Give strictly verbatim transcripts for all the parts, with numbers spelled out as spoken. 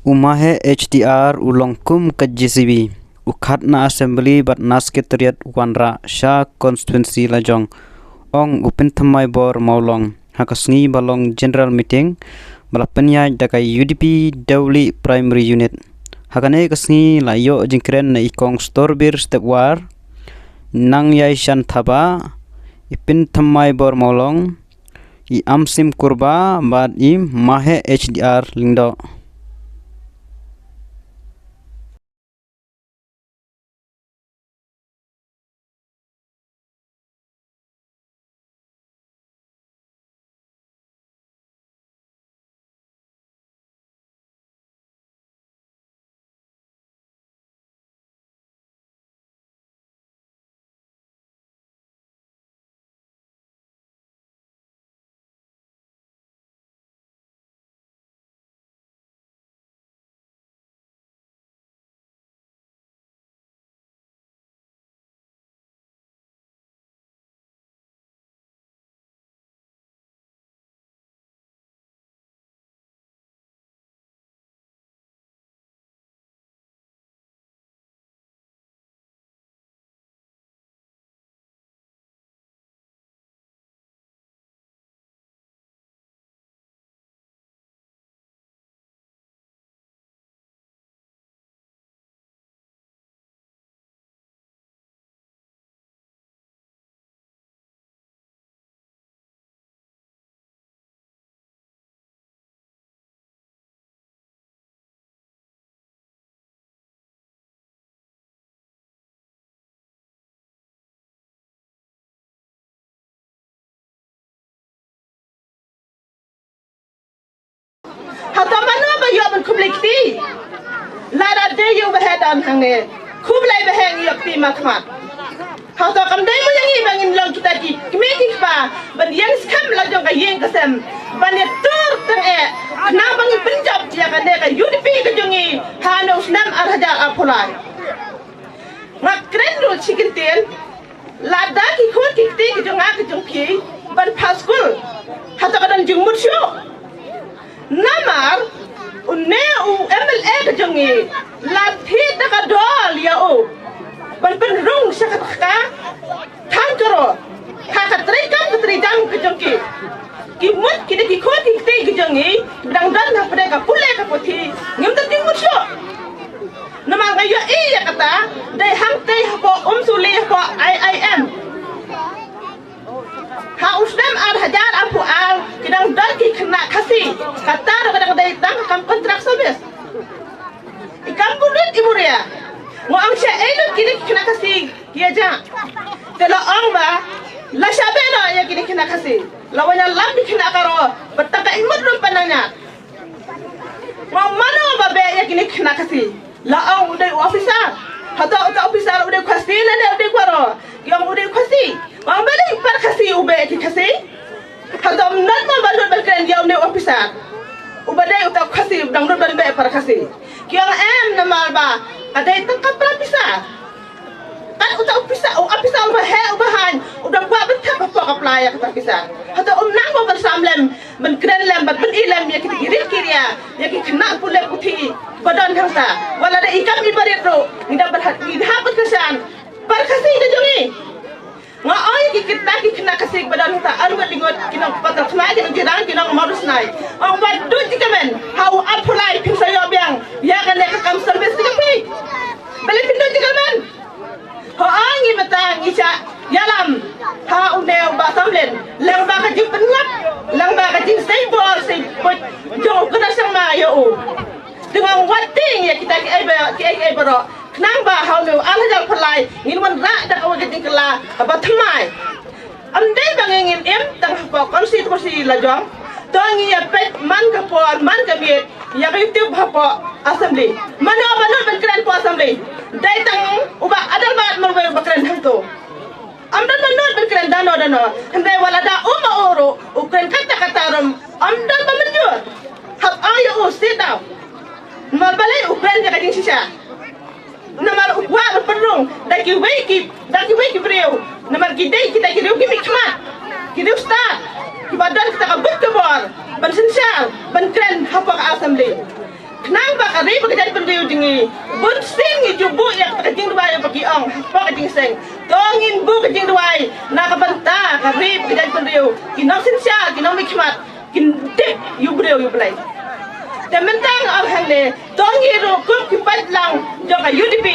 U Maheh H D R u long kum ka J C B, u khat na Assembly bad na Secretariat u wanrah sha constituency lajong, ong u Pynthymmaigbor Mawlong ha ka sngi ba long General Meeting ba la pynïaid da ka U D P Dewlieh Primary Unit. Ha kane ka sngi la ïoh jingkren na i Kong Storbir Stepwar, Nang Ïaishan Thabah, i Pynthymmaigbor Mawlong, i Amsim Kurbah bad i Maheh H D R Lyngdoh. Hato mano ba ïoh ban khublei kti? Lada dei ïa u Maheh don hangne, khublei Maheh, ngi ïoh kti markhmat. Hato kam dei mo ïa ngi ba ngin long kita ki kmie ki kpa ban ïeng skhem la jong ka ïing ka sem, ban ïatur tyngeh khnang ba ngin pynjop ïa kane ka U D P ka jong ngi ha une u snem ar hajar arphew lai. Nga kren ruh shi kyntien, lada ki khun ki kti ki jong nga ki jong phi ban phah skul, hato ka don jingmut shuh? Namar une u M L A ka jong ngi la thied da ka doll ïa u ban pynrung sha kata ka thang karo ha ka treikam ka treijam ka jong ki. Ki mut kine ki khun ki kti ki jong ngi ba dang don hapdeng ka pule ka puthi, ngim don jingmut shuh. Namar nga ïohi ïa kata dei hangtei hapoh Umsuli hapoh I I M. Ha u snem ar hajar arphew ar ki dang don ki khynnah Khasi, kata ruh ka dang dei tang ka kam contract service. I kam pynlut i Muria, nga ong shaei lut kine ki khynnah Khasi ki ïa jah. Te la ong ba la shah beh noh ïa kine ki khynnah Khasi, la wan ïalam ki khynnah Garo ba tang ka ihmut ruh ym pan nang ñiad. Nga ong mano ba beh ïa kine ki khynnah Khasi? La ong u dei u officer. Hato uta u officer u dei u Khasi lane u dei u Garo? Ki ong u dei u Khasi. Nga ong balei para Khasi u beh ïa ki Khasi? Hato ym don mo ba lut ban kren ïa une u officer uba dei uta u Khasi ba dang lut ban beh para Khasi? Ki ong em, namar ba ka dei tang ka para pisa. Kat uta u pisa, u officer uba heh uba haiñ u dang kwah ban thep hapoh ka pla ïa kata ka pisa. Hato ym nang mo ban sam lem, ban kren lem, ban pyni lem ïa kita ki rit ki ria, ïa ki khynnah pule puthi ba don hangta? Wat la dei i kam i barit ruh ngi da ban ha, ngi da hap ban kyrshan. Para Khasi ka jong ngi. Nga ong ïa ki, kita ki khynnah Khasi ba don hangta arngut lingut, ki nong Patalthymmai, ki nong Jirang, ki nong Mawryngknai. Ong wat duh jingkyrmen, ha u arphew lai phin sa ïoh biang ïa kane ka kam service ka jong phi. Balei phin duh jingkyrmen? Hooid, ngi mynta ngi shah ïalam ha une u Bah Samlin, lyngba ka jingpynlap, lyngba ka jingseiñbor seiñbuit jong u Conrad Sangma ïa u. Te nga ong wat tieng ïa kita kiei ba, kiei kiei baroh, khnang ba ha une u ar hajar arphew lai ngin wanrah da kawei ka jingkylla kaba thymmai. Ym dei ba ngi ngin im tang hapoh constituency lajong, to ngi ïa peit man ka por man ka miet ïa ka YouTube hapoh assembly. Mano ba nud ban kren hapoh assembly? Dei tang u Bah Adelbert marwei uba kren hangto. Ym don ba nud ban kren dano dano. Hynrei wat la da u ma u ruh u kren kata kata ruh ym don ba mynjur. Hap ai ïa u sit down. Namar balei u kren ïa ka jingshisha? Namar u kwah ban pynrung da kiwei ki, da kiwei ki briew. Namar ki dei kita ki riew ki mihkhmat, ki riewstad, kiba don kita ka buit ka bor ban synshar, ban kren hapoh ka assembly. Khnang ba ka ri bad ka jaitbynriew jong ngi, bunsien ngi ju buh ïa ka jingduwai ba ki ong hapoh ka jingïaseng. To ngin buh ka jingduwai na ka bynta ka ri bad ka jaitbynriew, ki nongsynshar, ki nongmihkhmat, kin tip ïa u briew ïa u Blei. Te mynta nga ong hangne, to ngi ruh kum ki paidlang jong ka U D P,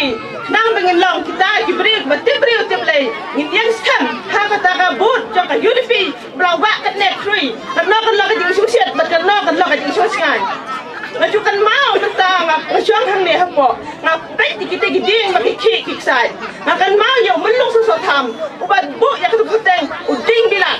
khnang ba ngin long kita ki briew ba tip briew tip Blei, ngin ïeng skhem ha kata ka booth jong ka U D P, ba la wah katne khrui, kano kano ka jingsngewsih bad kano kano ka jingsngewsih. Nga ju kynmaw mynta nga, nga shong hangne hapoh, nga peit ïa kita ki dieng ba ki khih ki ksai. Nga kynmaw ïa u Myllung Soso Tham, uba buh ïa kata ka kyrteng u Dieng Bilat.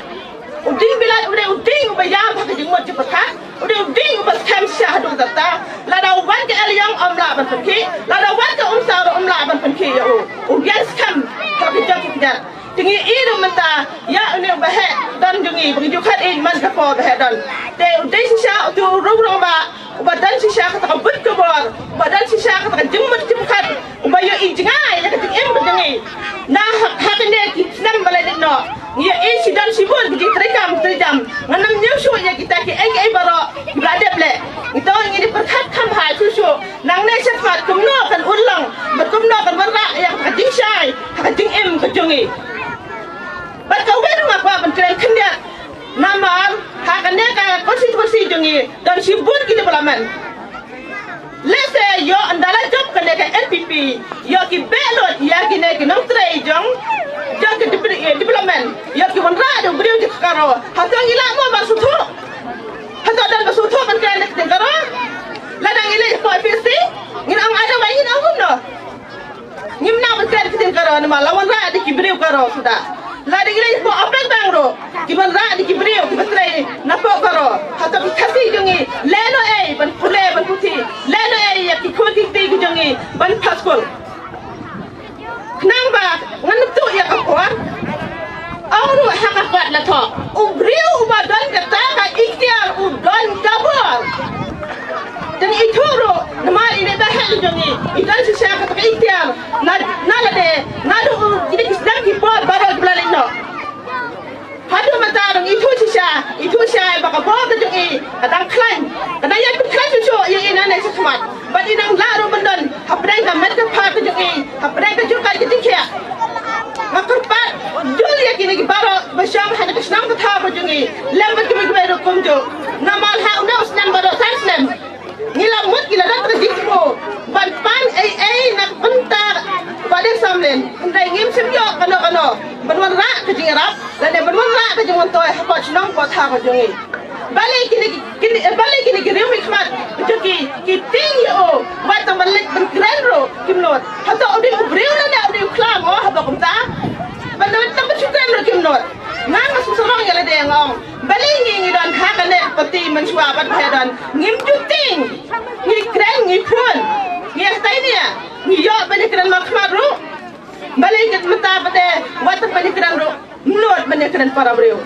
U Dieng Bilat u dei u dieng uba ïam ha ka jingmut jingpyrkhat, u dei u dieng uba skhem shisha haduh katta. Lada wan ka Ïew Ïong um lah ban pynkhih, lada wan ka Umsaw ruh um lah ban pynkhih ïa u. U ïeng skhem ha ka jong ki kjat. Te ngi ïohi ruh mynta ïa une uba heh don jong ngi, ba ngi ju khot ïa u man ka por ba heh don. Te u dei shisha utu u rung rangbah uba don shisha kata ka buit ka bor, uba don shisha kata ka jingmut jingpyrkhat, uba ïohi jngai ïa ka jingim ka jong ngi. Na ha, ha kine ki snem ba la leit noh, ngi ïohi shi don shibun ki jingtrei kam trei jam. Ngam ñiew shuh ïa kita kiei kiei baroh kiba la dep leh. Ngi to ngi dei pyrkhat kham bha shuh shuh. Nangne shakhmat kumno kan urlong bad kumno kan wanrah ïa ka jingshai ha ka jingim ka jong ngi. Bad kawei ruh nga kwah ban kren khyndiat. Namar ha kane ka constituency jong ngi don shibun ki development. Lehse ïoh ynda la jop kane ka N P P, ïoh ki beh lut ïa kine ki nongtrei jong, jong ki dep-, eh, development, ïoh ki wanrah da u briew jong ka Garo. Hato ngi lah mo ban sngewthuh? Hato don ba sngewthuh ban kren da ka ktien Garo? Lada ngi leit hapoh A P C, ngin ong ada ba ngin ong kumno? Ngim nang ban kren ktien Garo namar la wanrah da ki briew Garo suda. Lada ngi leit hapoh Oplang Bang ruh, ki wanrah da ki briew kiba trei napoh Garo. Hato ki Khasi jong ngi lehnohei ban pule ban puthi, lehnohei ïa ki khun ki kti ki jong ngi ban phah skul. Khnang ba ngan tuh ïa ka por. Ong ruh ha ka kot la thoh, u briew uba don kata ka ikhtiar u don ka bor. Te ngi ithuh ruh namar ine i Bah Heh jong ngi i don shisha kata ka ikhtiar na, na lade naduh kine ki snem ki por baroh kiba la leit noh. Haduh mynta ruh ngi ithuh shisha, ithuh shisha ba ka bor ka jong i ka dang khlaiñ, ka dang ïai pynkhlaiñ shuh shuh ïa i nangne shakhmat. Bad i nang lah ruh ban don hapdeng ka met ka phad ka jong i, hapdeng ka jong ka jingkhiah. Nga kyrpad jur ïa kine ki baroh ba shong ha kane ka shnong ka thaw ka jong i, lem bad kiwei kiwei ruh kumjuh. Namar ha une u snem baroh san snem ngi la mut, ngi la don ka jingthmu ban pan ei ei na ka bynta Bah Deng Samlin. Hynrei ngim shym ïoh kano kano ban wanrah ka jingïarap lane ban wanrah ka jingmyntoi hapoh shnong hapoh thaw ka jong i. Balei kine ki, kine, balei kine ki riewmihkhmat jong ki, ki tieng ïa u, wat tang ban leit ban kren ruh kim nud? Hato u dei u briew lane u dei u khlam, oh, haba kumta? Ban leit tang ban shu kren ruh kim nud. Nga nga sngewsarong ïa lade, nga ong balei ngi, ngi don ha kane ka party mynshuwa bad ba don ngim ju tieng, ngi kren, ngi phone, ngi hatai nia, ngi ïoh ban ïakren markhmat ruh. Balei ngi mynta pat de wat tang ban ïakren ruh, mut ban ïakren para briew.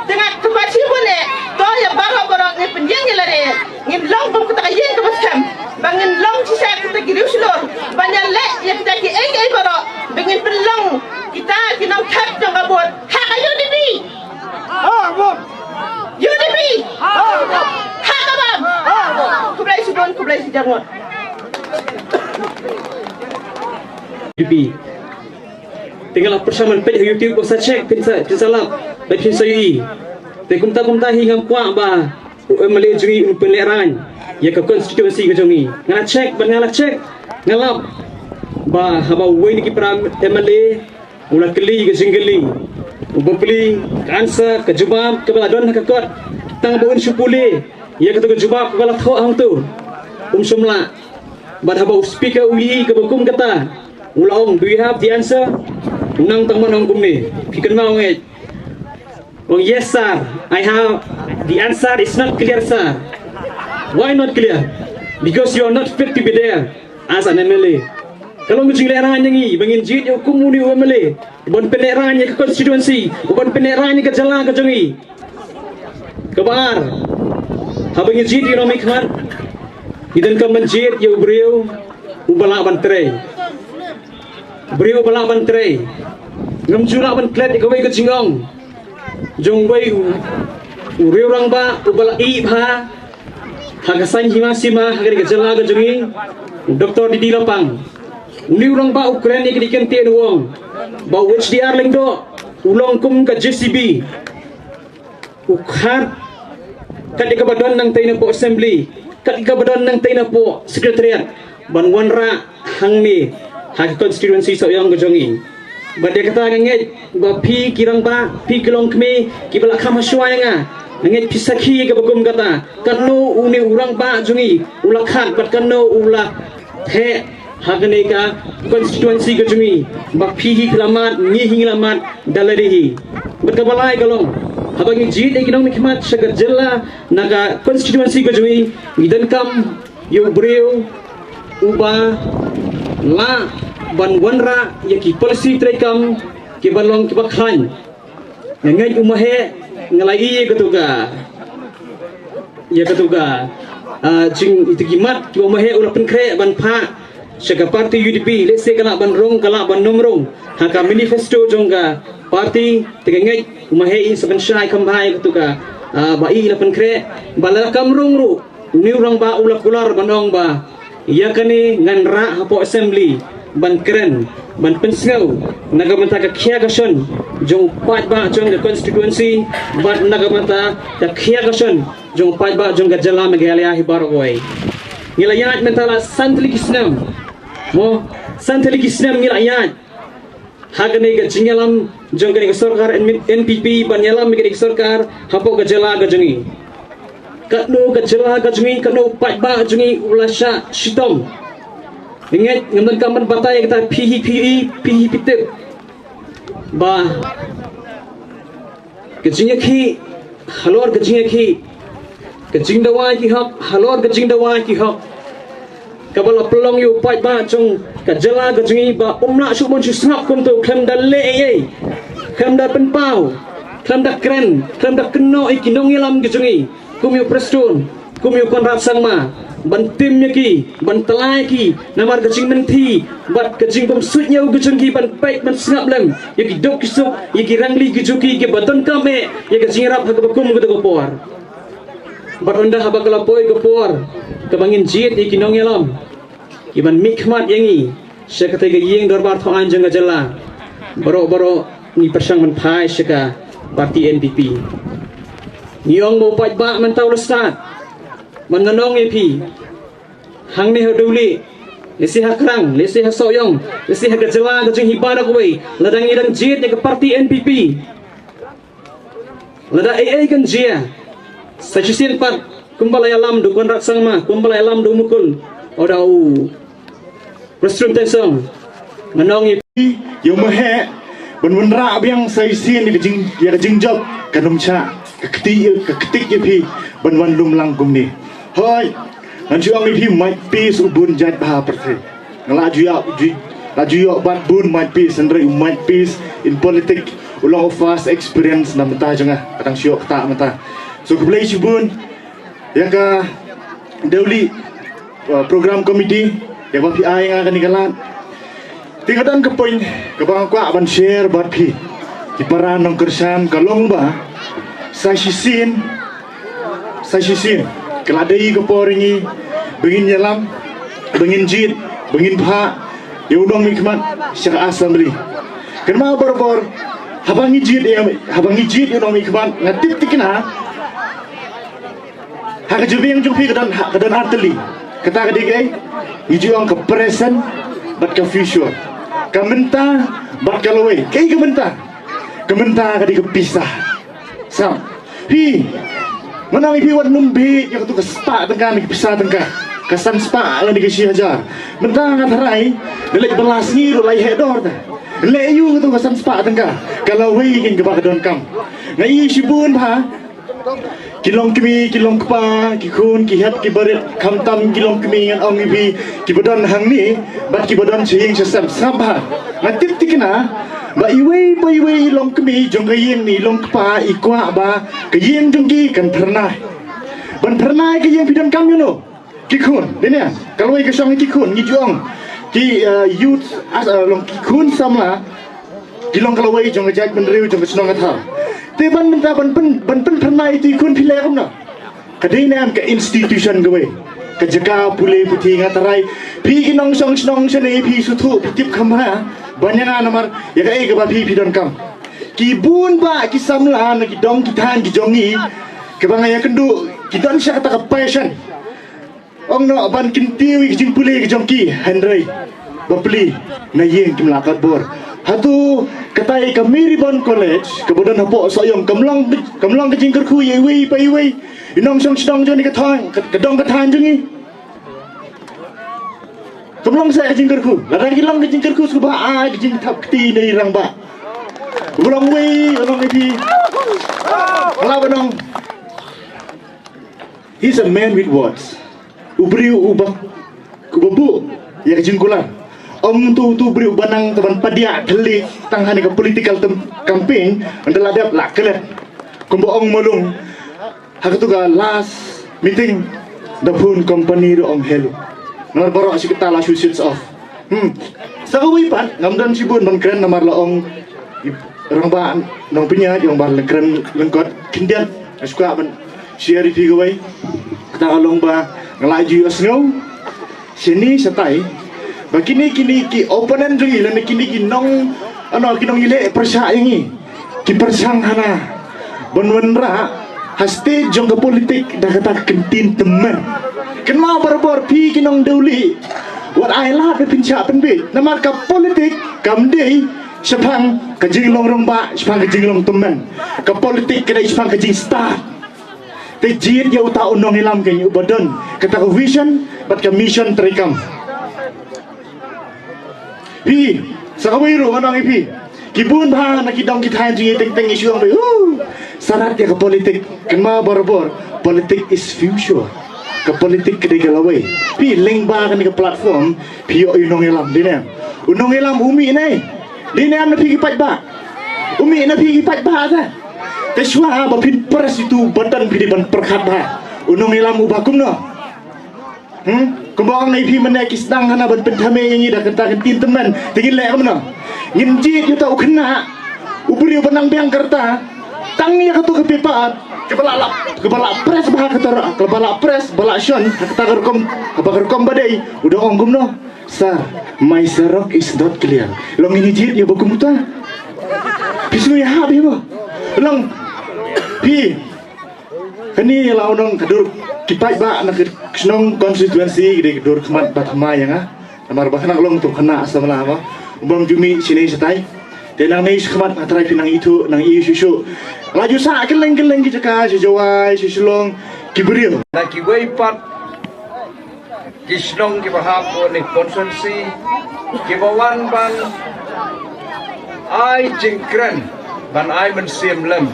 Te nga kyrpad shibun eh, to ïa baroh baroh ngin pynïeng ïa lade, ngin long kum kata ka ïing kaba skhem, ba ngin long shisha kita ki riewshlur ban ïaleh ïa kita kiei kiei baroh, ba ngin pynlong kita ki nongthep jong ka vote ha ka U D P. Ha ka bam. U D P. Ha ka bam. Khublei shibun, khublei shihajar ngut. U D P. Te nga la pyrshang ban peit ha YouTube, ba sa check, phin sa, phin sa lap bad phin sa ïohi. Te kumta kumta hi ngam kwah ba u M L A jong ngi un pynlehraiñ ïa ka constituency ka jong ngi. Nga la check bad nga la check, nga lap ba haba uwei na ki para M L A u la kylli ka jingkylli, u bapli ka answer, ka jubab kaba la don ha ka kot, tang ba un shu pule ïa kato ka jubab kaba la thoh hangto, um shym lah. Bad haba u speaker u ïohi kaba kum kata, u la ong, "Do you have the answer?" U nang tang ban ong kumne, phi kynmaw ngeit? Ong, "Yes, sir, I have. The answer is not clear, sir." Why not clear? Because you are not fit to be there as an M L A. Ka long ka jinglehraiñ ïa ngi ba ngin jied ïa u kum une u M L A uban pynlehraiñ ïa ka constituency, uban pynlehraiñ ïa ka jylla ka jong ngi. Kaba ar, haba ngi jied ïa u nongmihkhmat, ngi donkam ban jied ïa u briew uba lah ban trei. Briew uba lah ban trei. Ngam ju lah ban klet ïa kawei ka jingong jong uwei u, u riew rangbah uba la ïeh bha, Ha ka saiñ hima sima ha kane ka jylla ka jong ngi, Doctor D D Lapang, une u rangbah u kren ïa kine ki kyntien, u ong ba u H D R Lyngdoh u long kum ka J C B, u khad kat ïa kaba don nangtei napoh Assembly, kat ïa kaba don nangtei napoh Secretariat, ban wanrah hangne ha ka constituency Sohiong ka jong ngi. Bad ïa kata nga ngeit ba phi ki rangbah, phi ki longkmie kiba la kham hashwa ïa nga, nga ngeit phi sakhi ïa kaba kum kata. Katno une u rangbah jong ngi u la khad bad katno u la theh ha kane ka constituency ka jong ngi, ba phi hi phi la mad, ngi hi ngi la mad da lade hi. Bad kaba lai ka long, haba ngi jied ïa ki nongmihkhmat sha ka jylla na ka constituency ka jong ngi, ngi donkam ïa u briew uba lah ban wanrah ïa ki policy treikam kiba long kiba khlaiñ. Nga ngeit u Maheh, nga la ïohi ïa katu ka, ïa katu ka, ah, jing, ïa kito ki mat kiba u Maheh u la pynkhreh ban phah sha ka party U D P, lehse ka lah ban rung, ka lah ban nym rung ha ka manifesto jong ka party, te nga ngeit u Maheh in sa pynshai kham bha ïa katu ka, ah, ba i la pynkhreh, ba lada kam rung ruh, une u rangbah u la kular ban ong ba ïa kane ngan rah hapoh Assembly ban kren, ban pynsngew na ka bynta ka khia ka shon jong u paidbah jong ka constituency bad na ka bynta ka khia ka shon jong u paidbah jong ka jylla Meghalaya hi baroh kawei. Ngi la ïaid mynta la san tylli ki snem. Mo, san tylli ki snem ngi la ïaid ha kane ka jingïalam jong kane ka sorkar N-, N P P ban ïalam ïa kane ka sorkar hapoh ka jylla ka jong ngi. Katno ka jylla ka jong ngi, katno u paidbah jong ngi u la shah shitom. Nga ngeit ngam donkam ban batai ïa kata, phi hi phi i, phi hi phi tip ba ka jingïakhih halor ka jingïakhih, ka jingdawa ïa ki hok halor ka jingdawa ïa ki hok, kaba la pynlong ïa u paidbah jong ka jylla ka jong ngi ba um lah shuh ban shu sngap kumto, khlem da leh ei ei, khlem da pynpaw, khlem da kren, khlem da kynnoh ïa ki nongïalam ka jong ngi kum ïa u Prestone, kum ïa u Conrad Sangma, ban tim ïa ki, ban tla ïa ki namar ka jingmynthi bad ka jingbymsuidñiew ka jong ki, ban peit ban sngap lem ïa ki duk ki suk, ïa ki rangli ki juki kiba donkam eh ïa ka jingïarap ha kaba kum kata ka por. Bad ynda haba ka la poi ka por kaba ngin jied ïa ki nongïalam kiban mihkhmat ïa ngi sha katei ka ïing dorbar thaw aiñ jong ka jylla, baroh baroh ngi pyrshang ban phai sha ka party N P P. Ngi ong ba u paidbah mynta u la stad. Bad ngan ong ïa phi, hangne ha Dewlieh, lehse ha Krang, lehse ha Sohiong, lehse ha ka jylla ka jong ngi baroh kawei, lada ngi dang jied ïa ka party N P P, lada ei ei kan jia, sa shisien pat kumba la ïalam da u Conrad Sangma, kumba la ïalam da u Mukul, o da u Prestone Tynsong, ngan ong ïa phi, ïa u Maheh ban wanrah biang sa shisien ïa ka jing, ïa ka jingjop, kan ym shah ka kti, ka ktik ïa phi ban wan lum lang kumne. Hooid, ngan shu ong ïa phi, Mike Peace u bun jait bha ha pyrthei. Nga la ju ïa, ju, la ju ïoh bat bun Mike Peace, hynrei u Mike Peace in politics u long u first experience na bynta jong nga, ka dang shu ïoh ktah mynta. So khublei shibun ïa ka Dewlieh, uh, program committee, ïa ba phi ai nga kane ka lad. Te ka don ka point kaba nga kwah ban share bad phi ki para nongkyrshan, ka long ba sa shisien, sa shisien ka la dei ka por ïa ngi ba ngin ïalam, ba ngin jied, ba ngin phah ïa u nongmihkhmat sha ka assembly. Kynmaw barabor, haba ngi jied ïa, haba ngi jied ïa u nongmihkhmat, nga tip thikna ha ka jabieng jong phi ka don, ka don ar tylli. Kata ka dei kaei? Ngi ju ong ka present bad ka future. Ka mynta bad ka lawei. Kaei ka mynta? Ka mynta ka dei ka pisa. Sa phi, ngan ong ïa phi, wat nym bit ïa katu ka spah tyngka ne ka pisa tyngka, ka san spah ne ka shi hajar. Mynta nga tharai nga leit bylla sngi ruh la ïa heh dor ta. Leh aïu katu ka san spah tyngka? Ka lawei kein kaba ka donkam. Nga ïohi shibun bha ki longkmie, ki longkpa, ki khun, ki hep, ki barit, khamtam ki longkmie, ngan ong ïa phi, kiba don hangne bad kiba don sha ïing sha sem, sngap bha. Nga tip thikna ba iwei pa iwei i longkmie jong ka ïing ne i longkpa i kwah ba ka ïing jong ki kan phyrnai. Ban phyrnai ka ïing phi donkam ïano? Ki khun, dei ne? Ka lawei ka shong ïa ki khun, ngi ju ong ki, eh, youth, as, eh, long ki khun samla, ki long ka lawei jong ka jaitbynriew, jong ka shnong ka thaw. Te ban mynta ban pyn, ban pynphyrnai ïa ki khun phi leh kumno? Ka dei ne em ka institution kawei, ka jaka pule puthi? Nga tharai phi ki nongshong shnong shane phi sngewthuh, phi tip kham bha ban ïa nga namar ïa kaei kaba phi phi donkam. Ki bun bah ki samla na ki dong ki thaiñ ki jong ngi, kaba nga ïakynduh ki don sha kata ka passion, ong noh ban kyntiew ïa ka jingpule ka jong ki, hynrei bapli na ïing kim lah kot bor. Hato katai ka Maribyrnong College kaba don hapoh Sohiong kam long, kam long ka jingkyrkhu ïa iwei pa iwei i nongshong shnong jong kane ka thaiñ, ka, ka dong ka thaiñ jong ngi? Kam long sa ka jingkyrkhu. Lada ka long ka jingkyrkhu sngewbha ai ka jingthap kti na i rangbah. U long wei, u long i phi. Ka lah ban ong, he's a man with words. U briew uba, uba buh ïa ka jingkular. Ym tu tu briew ba nang te ban padiah thylli tang ha kane ka political tem-, campaign, ynda la dep la klet. Kumba ong Mahlung ha katu ka last meeting, da phone company ruh ong hello. Namar baroh shi katta la shu switch off. Hmm. Sa kawei pat ngam don shibun ban kren namar la ong i rangbah Nongpynïaid, i rangbah Lyngkren Lyngkot khyndiat. Nga shu kwah ban share ïa phi kawei. Kata ka long ba nga la ju ïohsngew shane shatai ba kine, kine ki opponent jong ngi lane kine ki nong, ano, ki nongïaleh pyrshah ïa ngi, ki pyrshang hana ban wanrah ha stage jong ka politik da kata ka kyntien tymmen. Kynmaw barabor phi ki nongdewlieh, wat ai lad ba phin shah pynbiej namar ka politik kam dei shaphang ka jinglong rangbah, shaphang ka jinglong tymmen. Ka politik ka dei shaphang ka jingstad. Te jied ïa uta u nongïalam keiñ uba don kata ka vision bad ka mission treikam. Phi, sa kawei ruh ngan ong ïa phi, ki bun bha na ki dong ki thaiñ jong ngi teng teng ngi shu ong ba, uh, sarat ïa ka politik. Kynmaw barabor, politik is future. Ka politik ka dei ka lawei. Phi, lyngba kane ka platform phi ïoh ïa u nongïalam, dei ne em? U nongïalam u mih ne em? Dei ne em na phi ki paidbah? U mih na phi ki paidbah te. Te shuwa ba phin press ïa utu u button phi dei ban pyrkhat bha, u nongïalam uba kumno? Hmm? Kumba ong ïa phi mynne ki sdang hana ban pynthame ïa ngi da kata ka kyntien tymmen. Te ngin leh kumno? Ngin jied ïa uta u khynnah, u briew ba nang biang ka rta, tang ïa kato ka paper kaba la, la, kaba la press bha, kata, kaba la press ba la shon ha kata ka rukom, kaba ka rukom ba dei, u dang ong kumno? Sir, my Xerox is not clear. Long ngin jied ïa ba kum uta? Phi sngew ïahap ïa ba long phi. Kane la u nong ka dur, ki paidbah na ka shnong constituency ki dei ka dur khmat ba thymmai ïa nga. Namar ba kane ka long tu kane samla ba u bym ju mih shane shatai. Te nangne shakhmat nga tharai phi nang ithuh, nang ïohi shuh shuh. La ju sah kylleng kylleng ki jaka, sha Jowai, sha Shillong, ki briew. Na kiwei pat ki shnong kiba hap ha kane ka constituency kiba wan ban ai jingkren, ban ai mynsiem lem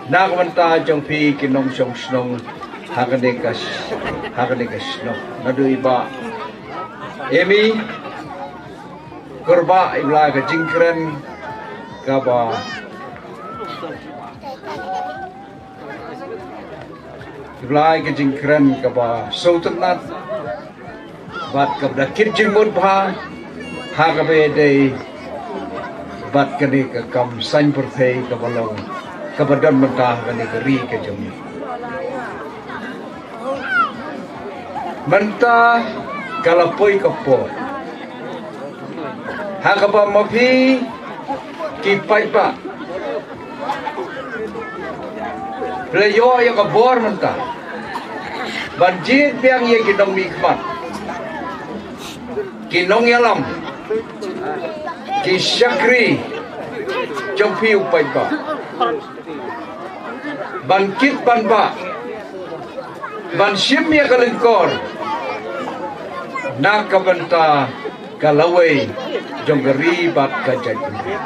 na ka bynta jong phi ki nongshong shnong ha kane ka sh-, ha kane ka shnong. Naduh i Bah Emi Kurbah, i ba la ai ka jingkren kaba, i ba la ai ka jingkren kaba sngewtynnat bad kaba da kit jingmut bha ha kaba ïadei bad kane ka kam saiñ pyrthei kaba long, kaba don mynta ha kane ka ri ka jong ngi. Mynta ka la poi ka por ha kaba ma phi ki paidbah phi la ïoh ïa ka bor mynta ban jied biang ïa ki nongmihkhmat, ki nongïalam, ki shakri jong phi u paidbah, ban kit ban bah, ban shim ïa ka lyngkor na ka bynta ka lawei jong ka ri bad ka jaitbynriew.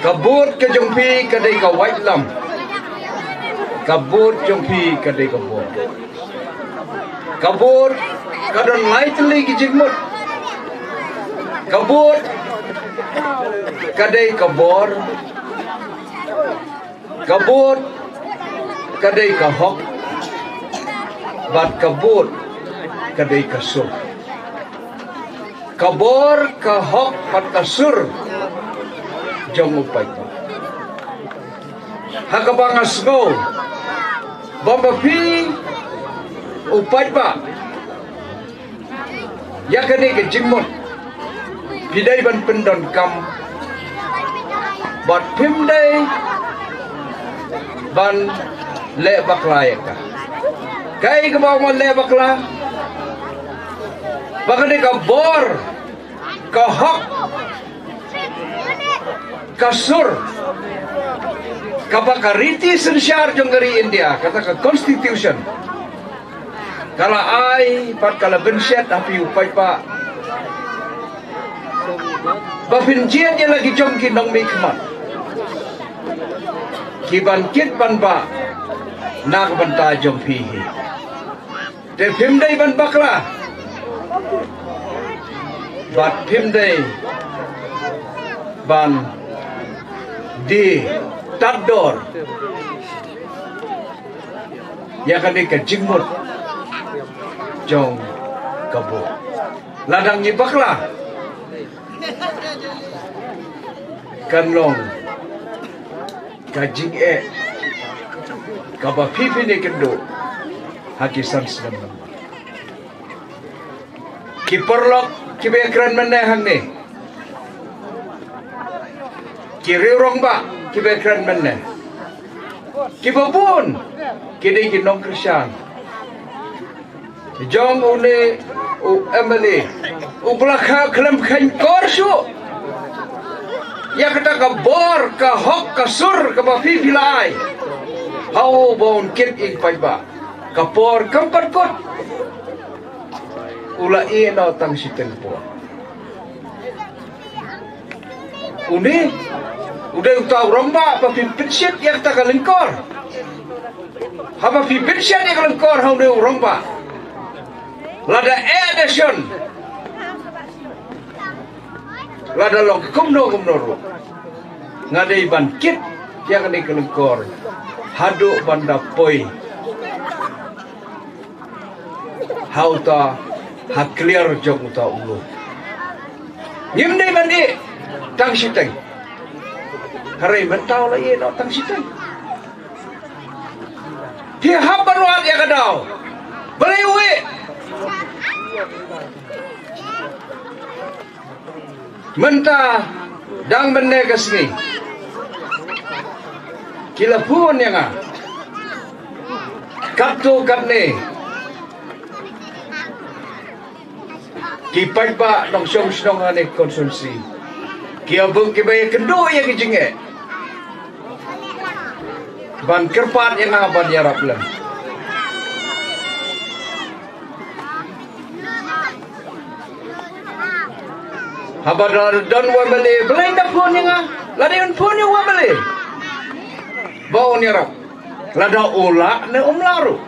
Ka vote ka jong phi ka dei ka waitlam. Ka vote jong phi ka dei ka bor. Ka vote ka don lai tylli ki jingmut. Ka vote ka dei ka bor. Ka vote ka dei ka hok bad ka vote ka dei ka sur. Ka bor, ka hok bad ka sur jong u paidbah. Ha kaba nga sngew Ba ma phi u paidbah, ïa kane ka jingmut phi dei ban pyndonkam, bad phim dei ban leh bakla ïa ka. Kaei kaba ong leh bakla? Ba kane ka bor, ka hok, ka sur kaba ka riti synshar jong ka ri India, kata ka constitution, ka la ai bad ka la bynshet ha phi u paidbah, ba phin jied ïa la ki jong ki nongmihkhmat ki ban kit ban bah na ka bynta jong phi hi. Te phim dei ban bakla, bad phim dei ban die tad dor ïa kane ka jingmut jong ka bor. Lada ngi bakla, kan long ka jingeh kaba phi phin ïakynduh ha ki san snem. Ki paralok kiba ïakren mynne hangne, ki riew rangbah kiba ïakren mynne, kiba bun ki dei ki nongkyrshan jong une u M L A uba la kha khlem kheiñ kor shuh ïa kata ka bor, ka hok, ka sur kaba phi phi la ai ha u ba un kit ïa ki paidbah. Ka por kam pat kut, u la ïeh noh tang shiteng por. Une u dei uta u rangbah ba phin pynshit ïa kata ka lyngkor. Haba phi pynshit ïa ka lyngkor ha une u rangbah, lada eh da shon, lada long kumno kumno ruh, nga dei ban kit ïa kane ka lyngkor haduh ban da poi ha uta, ha kliar jong uta u lum. Ngim dei ban ïeh tang shiteng. Hynrei mynta u la ïeh noh tang shiteng. Phi hap ban wad ïa ka daw. Balei u ïeh? Mynta dang mynne ka sngi ki la phone ïa nga katto katne ki paidbah nongshong shnong ha ne constituency, ki ïa bun kiba ïakynduh ïa ki jingeh, ban kyrpad ïa nga ban ïarap lem. Haba da don u M L A, balei un da phone ïa nga? Lada un phone ïa u M L A ba un ïarap, lada u lah ne um lah ruh.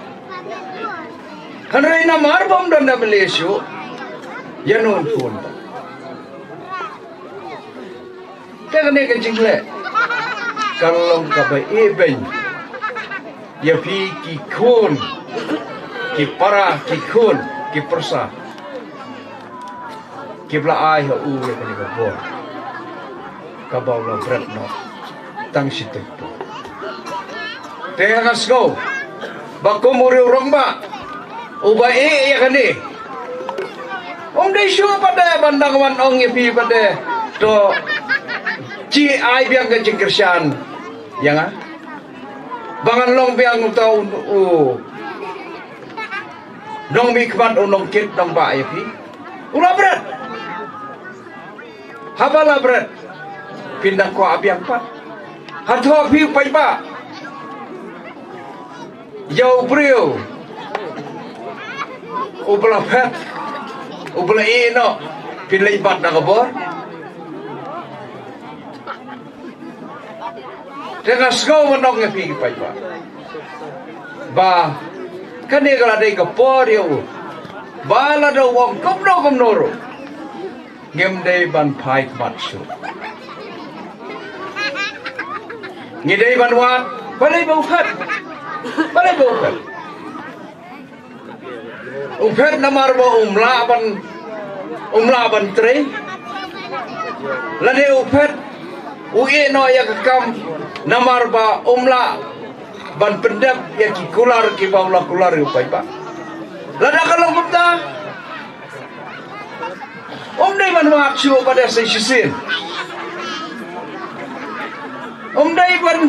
Hynrei namar ba um don da M L A shuh, ïa no un phone. Te kane ka jingleh kan long kaba ibeiñ ïa phi ki khun, ki para, ki khun, ki pyrsa kiba la ai ha u ïa kane ka bor kaba u la bret noh tang shiteng por. Te nga sngew ba kum u riew rangbah uba ïeh ïa kane, um dei shuh pat de ban dang wan ong ïa phi pat de, to, shi ai biang ka jingkyrshan ïa nga, ba ngan long biang uta u, u nongmihkhmat, u nongkit nongbah ïa phi. U la bret. Haba la bret, phin dang kwah biang pat. Hato phi paidbah, ïa u briew uba la phet, uba la ïeh noh, phin leit bat da ka bor? Te nga sngew ban ong ïa phi ki paidbah ba kane ka la dei ka por ïa u ba lada u ong kumno kumno ruh, ngim dei ban phai khmat shuh. Ngi dei ban wad. Balei ba u phet? Balei ba u phet? U phet namar ba um lah ban, um lah ban trei? Lane u phet, u ïeh noh ïa ka kam namar ba um lah ban pyndep ïa ki kular kiba u la kular ïa u paidbah. Lada ka long kumta, ym dei ban wad shuh pat ïa sa shisien. Ym dei ban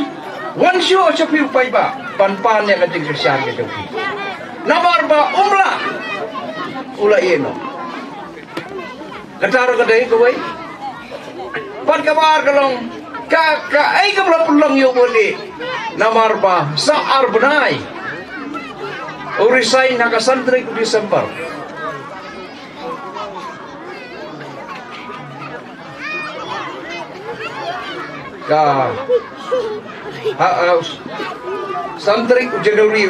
wan shuh sha phi u paidbah ban pan ïa ka jingkyrshan ka jong phi. Namar ba um lah u la ïeh noh. Kata ruh ka dei kawei. Bad kaba ar ka long, ka, kaei kaba la pynlong ïa u Bah Lieh? Namar ba sa ar bnai u resign ha ka san tarik u December. Ka, ha, ha, san tarik u January